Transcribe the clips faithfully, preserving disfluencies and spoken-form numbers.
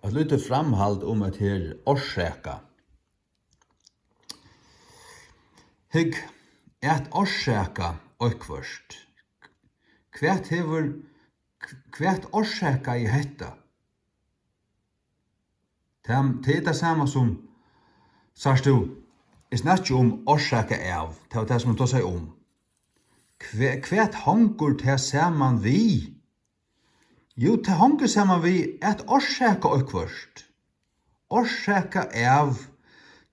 Eitt lítið framhald um at her orsaka. Hygg, at orsaka eitthvørt. Hvat hevur, hvat orsakaði hetta? Tað, tað er tað sama sum, sært tú, eg snakki um orsaka av, tað var tað, sum eg tosaði um. Hva-, hvat hongur tað saman við? Jú, tað hongur saman við at orsaka eitthvørt. Orsaka av,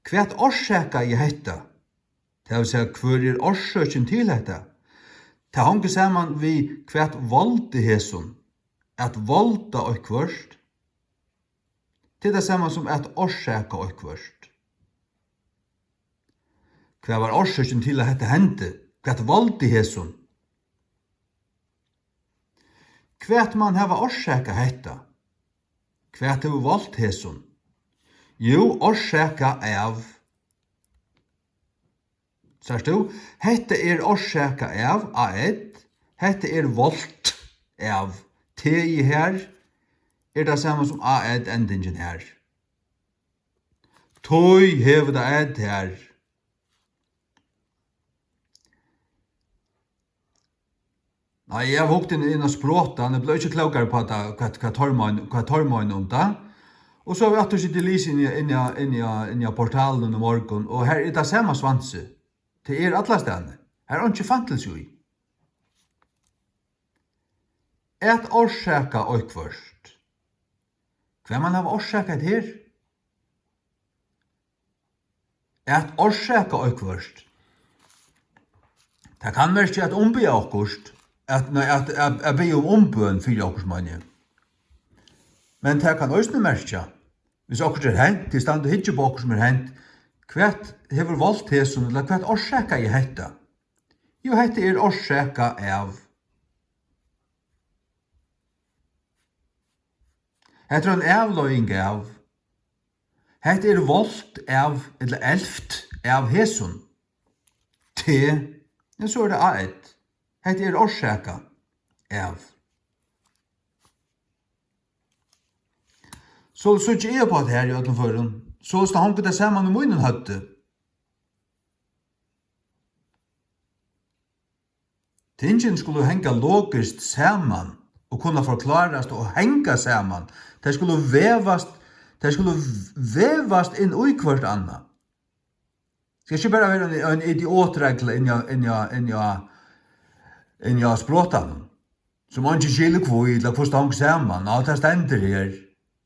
hvat orsakaði hetta? Tað vil siga, hvør er orsøkin til hetta? Tað hongur saman við, hvat valdi hesum? At valda eitthvørt. Tað er tað sama sum at orsaka eitthvørt. Hvat var orsøkin til, at hetta hendi? Hvat valdi hesum? Hvat man hava orsakað hetta? Hvat hevur volt hesum? Jú, orsakað av. Sært tú? Hetta er orsakað av, a ed. Hetta er volt av. T í her er tað sama sum a ed endingin her. Tí hevur tað ed her. Nei, eg havi hugt inn, inn á sprotan, eg bleiv ikki klókari upp á tað, hvat, hvat teir mein-, hvat teir meina um tað. Og so havi eg aftur sitið og lisið inn í, inn í, inn í, inn í portalin í morgun, og her er tað sama svansi. Tað er allastaðni. Har er einki fantilsi í. At orsaka eitthvørt. Hvat man hava orsakað her? At orsaka okkurt. Tað kann merkja at umbiðja okkurt, at, nei, at, at, at biðja um umbøn fyri okkurt, meini eg. Men tað kann eisini merkja, viss okkurt er hent, tit standa og hyggja upp á okkurt sum er hent, hvat hevur volt hesum, ella hvat orsakaði hetta? Jú, hetta er orsakað av. Hetta er ein avleiðing av. Hetta er volt av, ella elvt av hesum. T, men so er tað a ed. Hetta er orsakað av. So síggi eg upp á tað her í øllum førum. Soleiðis hongur tað saman í mínum høvdi. Tingini skulu hanga logiskt saman og kunna forklárast og hanga saman. Tey skulu vevast, tey skulu vevast inn í hvørt annað. Skal ikki bara vera ein, ein idiotregla inni á, inni á, inni á, inni á sprotanum, sum eingin skilur hví, ella hvussu tað hongur saman. Ná, tað stendur her.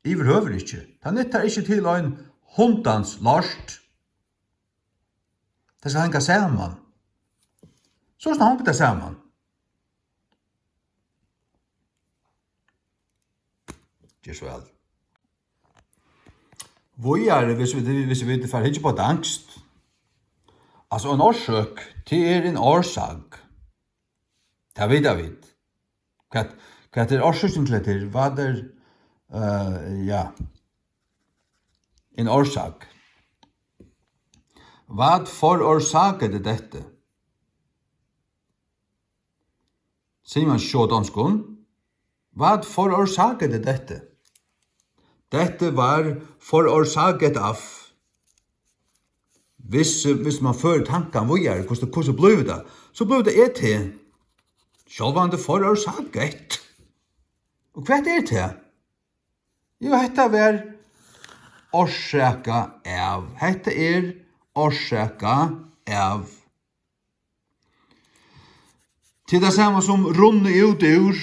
Yvirhøvur ikki. Tað nyttar ikki til ein hundans lort. Tað skal hanga saman. So snart hongur tað saman. Ger so væl. Víðari, hvis vit, hvis vit fara hyggja upp á danskt. Altso, ein orsøk, tað er ein orsag. Tað vita vit. Hvat, hvat er orsøkin til hetta her? Hvat er, eh, ja. En orsag. Hvat forårsakede dette? Sigur man so á donskum. Hvat forårsakede dette? Dette var forårsaket af. Hvis, hvis man førir tankan víðari, hvussu, hvussu blívur tað? So blívur tað E T. Sjálvandi forårsaket. Og hvat er tað? Jú, hetta var orsakað av. Hetta er orsakað av. Tað er tað sama sum runnið út úr.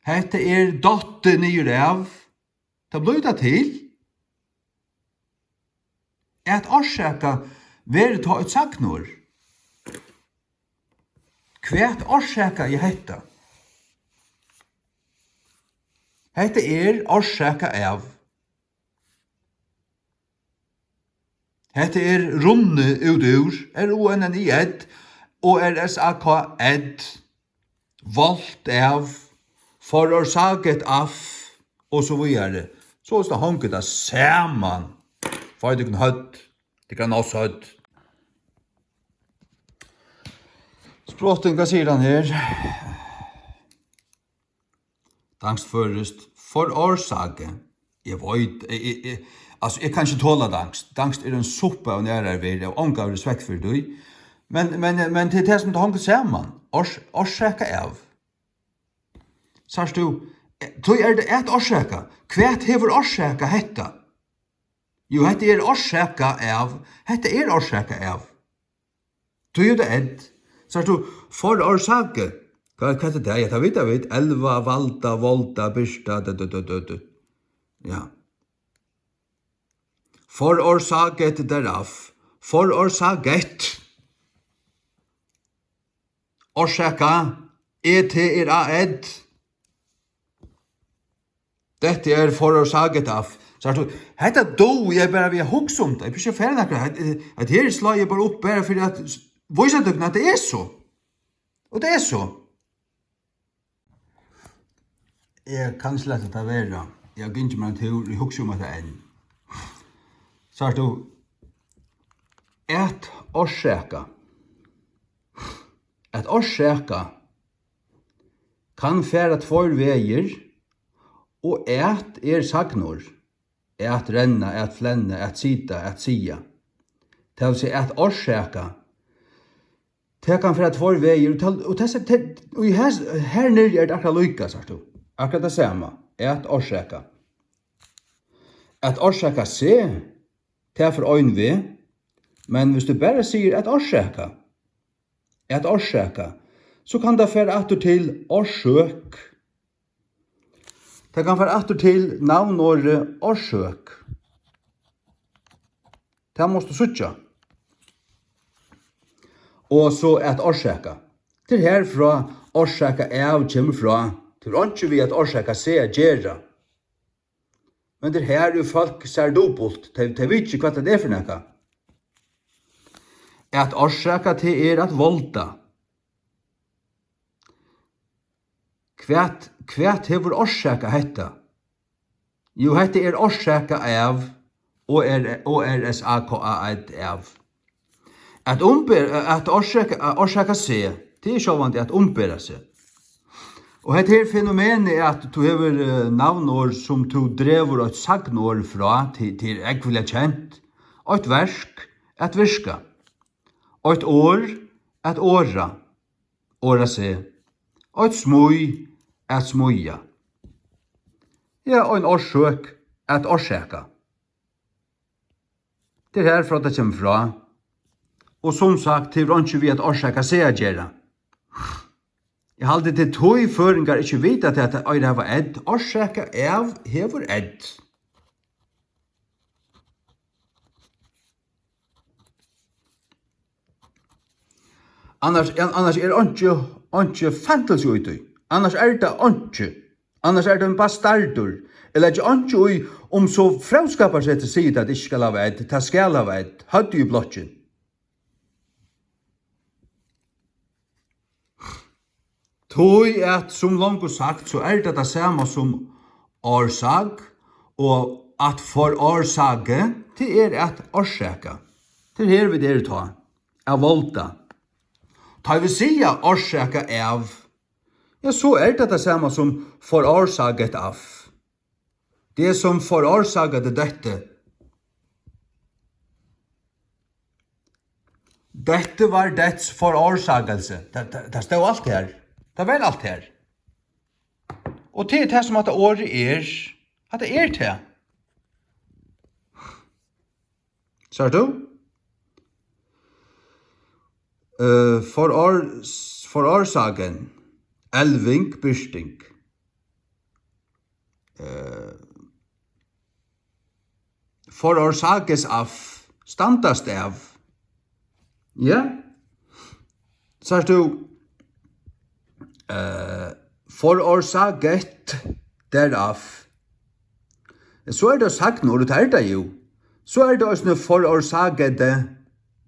Hetta er dottið niður av. Tað blívur tað til. At orsaka verður tá eitt sagnorð. Hvat orsakaði hetta? Hetta er orsakað av. Hetta er runnið út úr, R U N N I E D, O R S A K E D, volt av, forårsaket af, og so víðari. Soleiðis tað hongur tað saman. Fáið tykkum høvd, tykkum á høvd. Sprotin, hvat sigur hann her? Danskt, føroyskt, forårsage. Eg veit, eg, eg, eg, altso, eg kann ikki tola danskt. Danskt er ein suppa av nærari verð, eg havi onga respekt fyri tí. Men, men, men tað er tað, sum tað hongur saman. Ors-, orsaka av. Sært tú, tí er tað at orsaka. Hvat hevur orsakað hetta? Jú, hetta er orsakað av. Hetta er orsakað av. Tí er tað ð. Sært tú, forårsake. Hvat, hvat er tað? Ja, tað vita vit. Elva, valda, volda, birta, dø, dø, dø, dø, dø. Ja. Forårsaget derav. Forårsaget. Orsaka. E T R A ð. Dette er forårsaget av. Sært tú, hetta dugi eg bara við at hugsa um tað. Eg prøvi ikki at fara nakra. Hetta, hetta her slái eg bara upp bara fyri at s-, vísa tykkum at tað er so. Og tað er so. Eg kann ikki lata tað vera. Eg havi gingið mær ein túr, eg hugsi um hetta enn. Sært tú, at orsaka. At orsaka kann fara tveir vegir, og at er sagnorð. At renna, at flenna, at sita, at siga. Tað vil siga, at orsaka. Tað kann fara tveir vegir, og tað, og tað, tað, og her, her niðri er tað akkurát líka, sært tú. Akkurát tað sama. At orsaka. At orsaka seg, tað fer ein veg, men viss tú bara sigur at orsaka, at orsaka, so kann tað fara aftur til orsøk. Tað kann fara aftur til navnorðið orsøk. Tað mást tú síggja. Og so at orsaka. Tað er herfrá orsaka av kemur frá. Tað er einki við at orsaka seg at gera. Men tað er her, ið fólk sær dupult. Tey, tey vita ikki, hvat tað er fyri nakað. At orsaka, tað er at volda. Hvat, hvat hevur orsakað hetta? Jú, hetta er orsakað av, O R, O R S A K A ð, av. At umber-, at orsaka, at orsaka seg, tað er sjálvandi at umbera seg. Og hetta her fenomenið er, at tú hevur, eh, navnorð, sum tú dregur eitt sagnorð frá, til, til ógvuliga kent. Eitt verk, at virka. Eitt orð, at orða. Orða seg. Eitt smíð, at smíða. Ja, ein orsøk, at orsaka. Tað er herfrá, tað kemur frá. Og sum sagt, tað hevur einki við at orsaka seg at gera. Eg haldi, tað er tí, føroyingar ikki vita, at eitt hevur ð. Orsaka av hevur ð. Annars, an-, annars er einki, einki fantilsi í tí. Annars er tað einki. Annars er tað ein bastardur. Eg leggi einki í, um so Fróðskaparsetrið sigur, at tað ikki skal hava ð. Tað skal hava ð. Høvdið í blokkin. Tí at, sum longu sagt, so er tað tað sama sum orsag, og at forårsage, tað er at orsaka. Tað er her, vit eru tá, at volda. Tá vit siga orsaka av, ja, so er tað tað sama sum forårsaget av. Det som forårsakade dette. Dette var dets forårsakelse. Tað, tað, tað stóð alt her. Tað var alt her. Og tað er tað, sum hatta orðið er. Hatta er tað. Sært tú? Eh, foror-, fororsaken. Elving, birting. Eh, forårsages av, standast av. Ja? Sært tú, eh, forårsaget derav. So er tað sagnorð, og tað er tað jú. So er tað eisini forårsakede,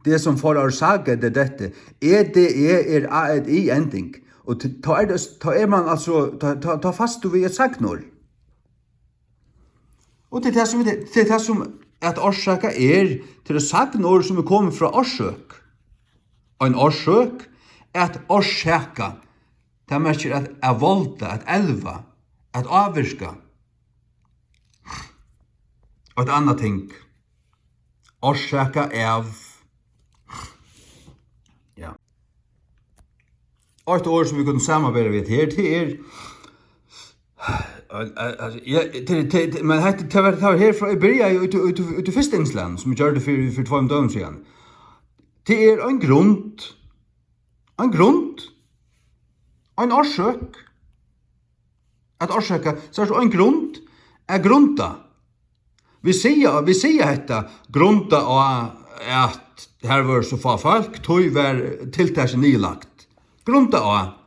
det som forårsakede dette. E D E er A Ð I ending. Og t-, tá er tað, tá er man altso, tá, tá, tá fastur við eitt sagnorð. Og tað er tað sum, tað er tað sum at orsaka er, til eitt sagnorð sum er komið frá orsøk. Ein orsøk, at orsaka, tað merkir at, at volda, at elva, At ávirka. Eitt annað ting. Orsaka av. Ja. Eitt orð sum vit kunnu samanbera við her, tað er, al-, al-, altso, ja, tað, tað, tað, men hetta, tað var, tað var herfrá eg byrjaði út í, út í, út í fyrsta innslagnum, sum eg gjørdi fyri, fyri tveimum døgum síðan. Tað er ein grund. Ein grund. Ein orsøk. At orsaka, so er ein grund at grunda. Vit siga, vit siga hetta, grunda á, at har vóru so fá fólk, tí var tiltakið niðurlagt. Grunda á.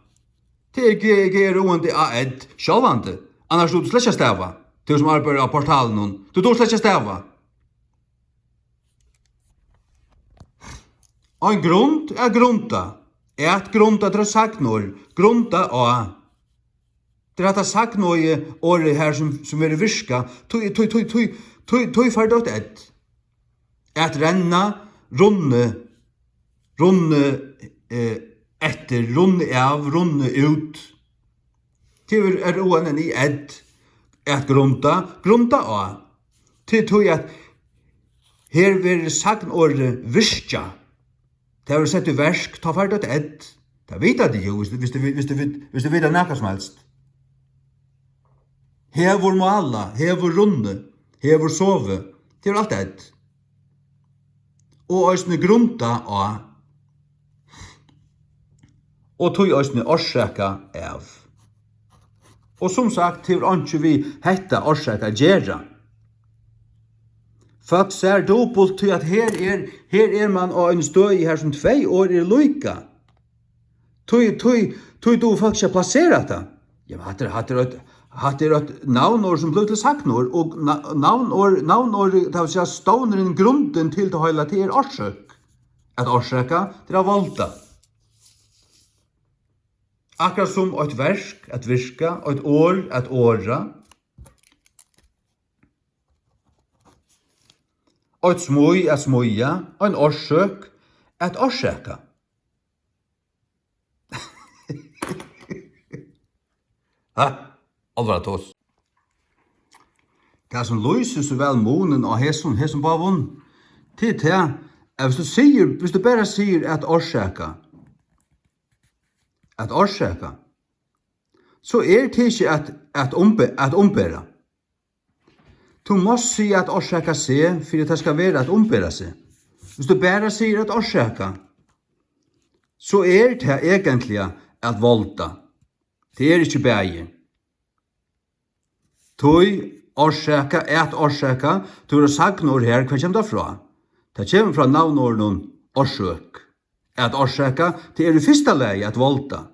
Tað er G, G R U N D A, ed, sjálvandi. Annars dugir tú slett ikki at stava. Tú sum arbeiðir á portalinum, tú dugir slett ikki at stava. Ein grund at grunda. At grunda, tað er eitt sagnorð. Grunda á. Tað er hetta sagnorðið, orðið her, sum, sum verður virkað. Tí, tí, tí, tí, tí, tí fær tú eitt ed. At renna, runni, runni, eh, eftir, runni av, runni út. Tað er R U N N I ed, at grunda, grunda á. Tað er tí, at her verður sagnorðið virkjað. Tað verður sett í verk, tá fær tú eitt ed. Tað vita tit jú, viss, viss, viss, viss, viss, viss tú vita nakað sum helst. Hevur málað, hevur runnið, hevur sovið. Tað er alt ed. Og eisini grunda á. Og tí eisini orsaka av. Og sum sagt, hevur einki við hetta orsaka at gera. Fólk sær dupult, tí at her er, her er mann á einum støði, har sum tvey orð eru líka. Tí, tí, tí duga fólk ikki at plasera hatta. Ja, men hatta er, hatta er eitt, hatta er eitt navnorð, sum blívur til sagnorð, og na-, navnorð, navnorð, tað vil siga, stovnurin, grundin til tað heila, tað er orsøk. At orsaka, tað er at valda. Akkurát sum eitt verk, at virka, eitt orð, at orða. Eitt smíð, at smíða, ein orsøk, at orsaka. Ha, álvara tos. Tað, sum lýsir so væl munin á hesum, hesum báðum, tað er tað, at viss tú sigur, viss tú bara sigur at orsaka, at orsaka, so er tað ikki at, at umbe-, at umbera. Tú mást siga at orsaka seg, fyri at tað skal vera at umbera seg. Viss tú bara sigur at orsaka, so er tað eigentliga at valda. Tað er ikki bæði. Tí orsaka, at orsaka, tú hevur eitt sagnorð her, hvar kemur tað frá? Tað kemur frá navnorðinum orsøk. At orsaka, tað er í fyrsta lagi at valda.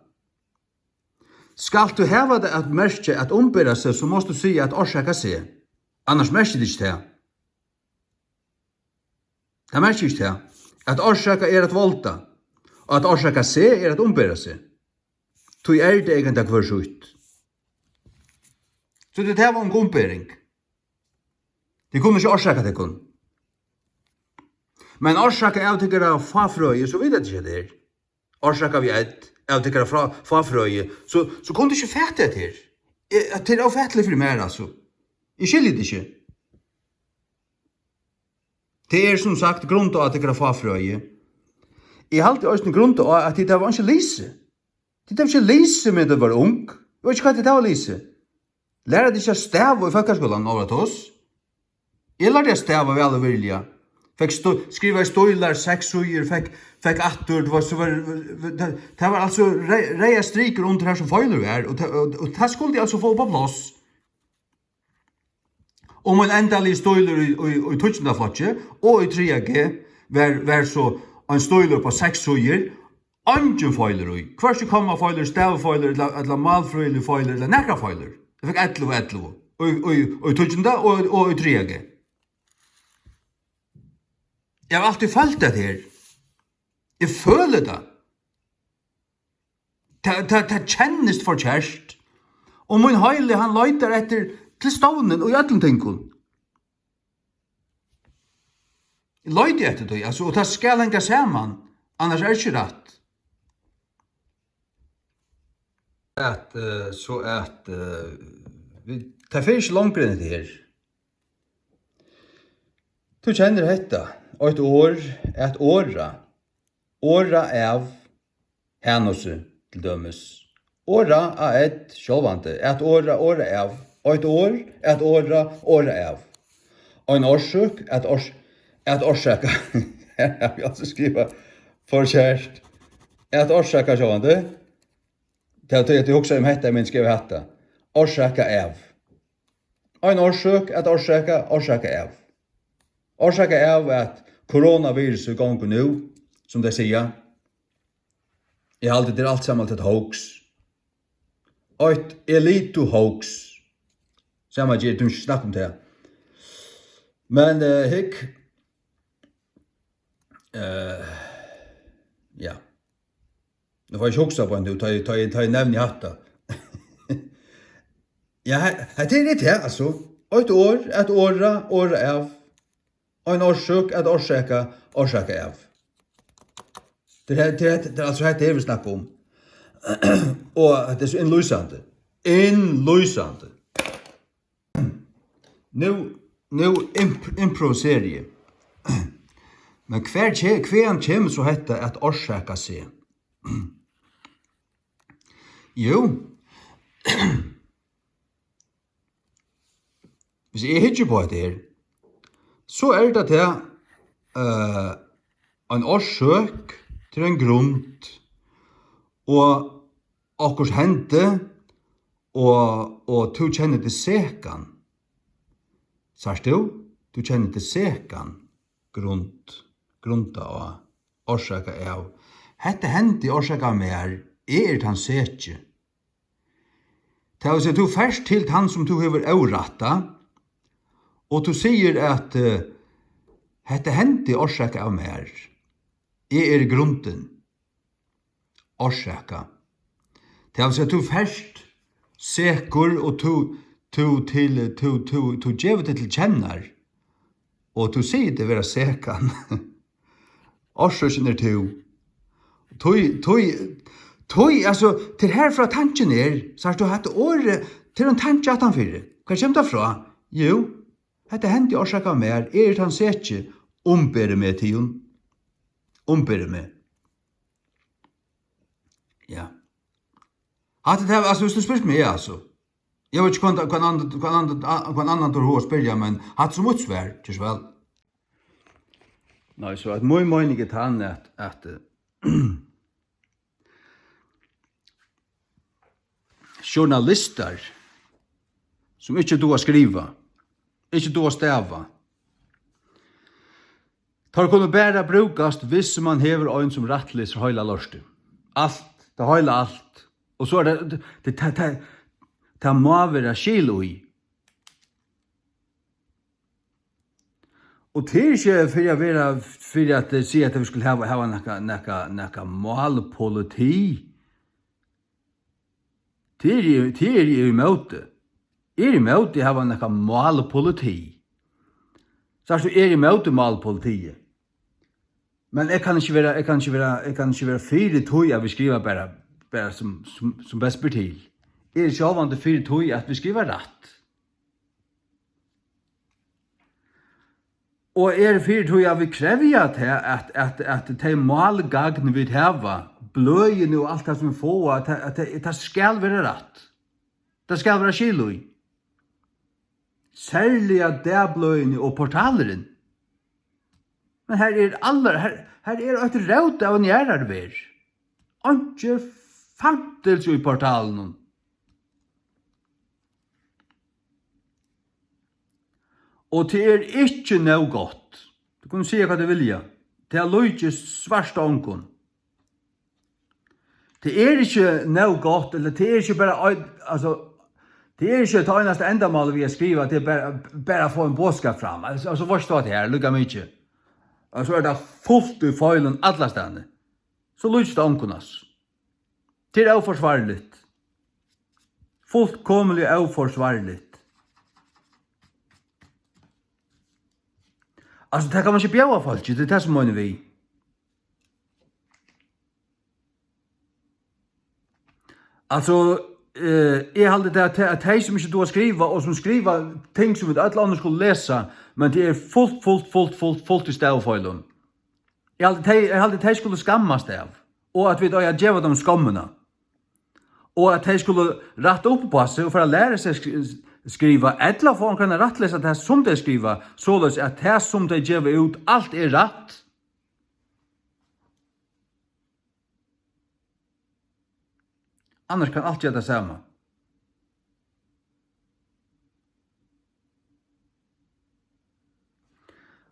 Skalt tú hava tað at merkja at umbera seg, so mást tú siga at orsaka seg. Annars merkir tað ikki tað. Tað merkir ikki tað. At orsaka er at valda, og at orsaka seg er at umbera seg. Tí er tað eigentliga hvør sítt. So tað var um umbering. Tit kunnu ikki orsaka tykkum. Men orsaka av tykkara fáfrøði, so vita tit ikki, hvat tað er. Orsaka við ð, av tykkara frá, fáfrøði, so, so kunnu tit ikki fata hetta her. Eg, tað er ófatiligt fyri mær, altso. Eg skilji tað ikki. Tað er, sum sagt, grundað á tykkara fáfrøði. Eg haldi eisini grundað á, at tit hava einki lisið. Tit hava ikki lisið, meðan tit vóru ung. Eg veit ikki, hvat tit hava lisið. Læra tit ikki at stava í fólkaskúlanum, Óla Thors? Eg lærdi at stava væl og virðiliga. Fekk stu-, skrivaði stílar, seks síður, fekk, fekk aftur, tú veitst, so var, tað, tað var altso rey-, reyðar strikur undir har sum feilur var, og tað, og, og tað skuldi eg altso fáa upp á pláss. Og mín endaligi stílur í, í, í tíggjunda flokki og í triðja G var, var so ein stílur upp á seks síður, eingin feilur í. Hvørki kommafeilur, stavifeilur, ella, ella málfrøðilig feilur, ella nakrar feilur. Eg fekk ellivu, ellivu. Og, og, og í tíggjunda og, og í triðja G. Eg havi altíð følt hetta her. Eg føli tað. Tað, tað, tað kennist for kært. Og mín heili, hann leitar eftir til stovnin í øllum tingum. Eg leiti eftir tí, altso, og tað skal hanga saman, annars er ikki rætt. At, eh, so at, eh, Vit, tað fer ikki longri enn hetta her. Tú kennir hetta. Eitt orð, at orða. Orða av. Hanusi, til dømis. Orða, a ð, sjálvandi. At orða, orða av. Eitt orð, at orða, orða av. Ein orsøk, at ors-, at orsaka. Her havi eg altso skrivað forkert. At orsaka, sjálvandi. Tað, tað, eg hugsaði um hetta, men skrivaði hatta. Orsaka av. Ein orsøk at orsaka, orsaka av. Orsaka av, at koronavirusið gongur nú, sum tey siga. Eg haldi, tað er alt saman eitt hoax. Eitt elitu-hoax. Sama ger, tú ikki snakka um tað. Men, eh, hygg. Eh, ja. Nú fái eg ikki hugsað uppá nú, tá eg, tá eg, tá eg nevni hatta. Ja, he-, hetta er tað, altso. Eitt orð, at orða, orða av. Ein orsøk, at orsaka, orsaka av. Tað er, tað er, tað er altso hetta, eg vil snakka um. Og hetta er so innlýsandi. Innlýsandi. Nú, nú imp-, improviseri eg. Men hvar ke-, hvaðani kemur so hetta at orsaka seg? Jú, hvis eg hyggi upp á hetta her, so er tað tað, eh, ein orsøk til ein grund, og okkurt hendi, og, og tú kennir teg sekan. Sært tú? Tú kennir teg sekan. Grund, grunda á, orsaka av. Hetta hendi orsaka av mær. Eg eri tann seki. Tað vil siga, tú fert til tann, sum tú hevur órætta, og tú sigur at, eh, hetta hendi orsaka av mær. Eg eri grundin. Orsaka. Tað vil siga, tú fert sekur, og tú, tú til, tú, tú, tú gevur teg til kennar, og tú sigur teg vera sekan. Orsøkin er tú. Tí, tí, tí, altso, tað er herfrá tankin er, sært tú, hatta orðið, tað er ein tanki aftanfyri. Hvar kemur tað frá? Jú, hetta hendi orsaka av mær, eg eri tann seki, umberi meg tygum. Umberi meg. Ja. Hatta er tað, altso, viss tú spyrt meg, ja, altso. Eg veit ikki, hvønn, hvønn annan, hvønn annan, hvønn annan tú hevur at spyrja, men hatta er so mítt svar, ger so væl. Nei, so at mín meining er tann, at, at, eh, journalistar, sum ikki duga at skriva, ikki duga at stava, teir kunnu bara brúkast, viss mann hevur ein, sum rættlýsir heila lortið. Alt, tað heila alt. Og so er tað, tað, tað, tað, tað má vera skil í. Og tað er ikki fyri at vera, fyri at, eh, siga, at vit skulu hava, hava nakað, nakað, nakað málpoliti. Tað eri eg, tað eri eg ímóti. Eg eri ímóti at hava nakað málpoliti. Sært tú, eg eri ímóti málpoliti. Men eg kann ikki vera, eg kann ikki vera, eg kann ikki vera fyri tí, at vit skriva bara, bara sum, sum, sum best ber til. Eg eri sjálvandi fyri tí, at vit skriva rætt. Og eg eri fyri tí, at vit krevja tað, at, at, at tey málgagn, vit hava, bløðini og alt tað, sum vit fáa, at tað, at tað, tað skal vera rætt. Tað skal vera skil í. Serliga dagbløðini og portalurin. Men her er allar, her, her er eitt rót av ein jarðarveg. Einki fantils í portalunum. Og tað er ikki nóg gott. Tú kunnu siga, hvat tú vilja. Tað líkist svart ongum. Tað er ikki nóg gott, ella tað er ikki bara ein, altso, tað er ikki tað einasta endamálið við at skriva, tað er bara, bara at fáa ein boðskap fram. Altso, altso, veitst tú, at tað er líka mikið. Altso, er tað fult í feilum allastaðni. So líkist tað ongum, altso. Tað er óforsvarligt. Fullkomiliga óforsvarligt. Altso, tað kann man ikki bjóða fólki, tað er tað, sum meini við. Altso, Eh, eg haldi tað, at, at tey, sum ikki duga at skriva, og sum skriva ting, sum vit øll onnur skulu lesa, men tað er fult, fult, fult, fult, fult í stavifeilum. Eg haldi, tey, eg haldi, tey skulu skammast av, og at vit eiga at geva teimum skommina, og at tey skulu rætta upp á seg og fara at læra seg at skri-, skriva, ella fáa onkran at rættlesa tað, sum tey skriva, soleiðis at tað, sum tey geva út, alt er rætt. Annars kann alt gera tað sama.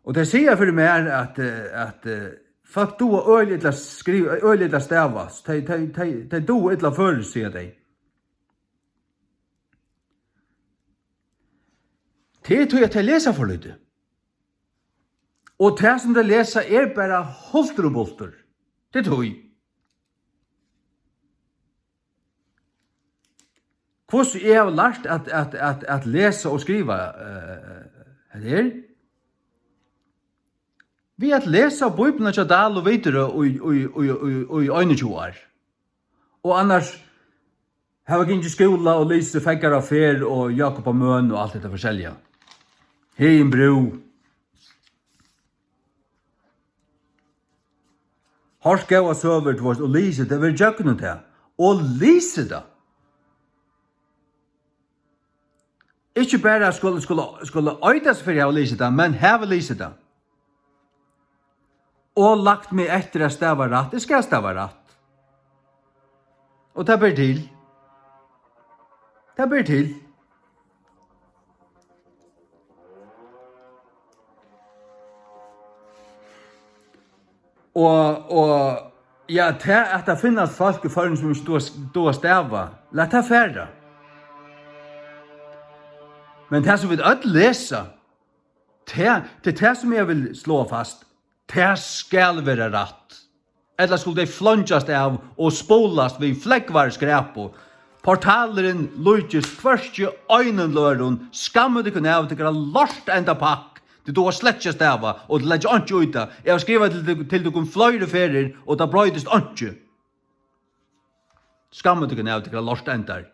Og tey siga fyri mær, at, eh, at, eh, fólk duga øgiliga illa at skriva, øgiliga illa at stava. Tey, tey, tey, tey duga illa føroyskt, siga tey. Tað er tí, at tey lesa for lítið. Og tað, sum tey lesa, er bara hultur og bultur. Tað er tí. Hvussu eg havi lært at, at, at, at lesa og skriva, eh, hetta her? Við at lesa Bíbliuna hjá Dahl og Widerøe í, í, í, í, í einogtjúgu ár. Og annars hava gingið í skúla og lisið Feðgar á ferð og Jákup á Møn og alt hetta forskelliga. Heðin Brú. Hoyrt góðar søgur, tú veist, og lisið tað, verið gjøgnum tað, og lisið tað. Ikki bara skulu, skulu, skulu eita seg fyri at hava lisið tað, men hava lisið tað. Og lagt meg eftir at stava rætt. Eg skal stava rætt. Og tað ber til. Tað ber til. Og, og, ja, tað at tað finnast fólk í Føroyum, sum ikki duga, duga at stava, lat tað fara. Men tað, sum vit øll lesa, tað, tað er tað, sum eg vil sláa fast. Tað skal vera rætt. Ella skulu tey fleingjast av og spulast við flógvari skræpu. Portalurin líkist hvørki einum ella øðrum. Skammið tykkum av tykkara lortendapakk. Tit duga slett ikki at stava, og tit leggja einki í tað. Eg havi skrivað til tyk-, til tykkum fleiri ferðir, og tað broytist einki. Skammið tykkum av tykkara lortendar.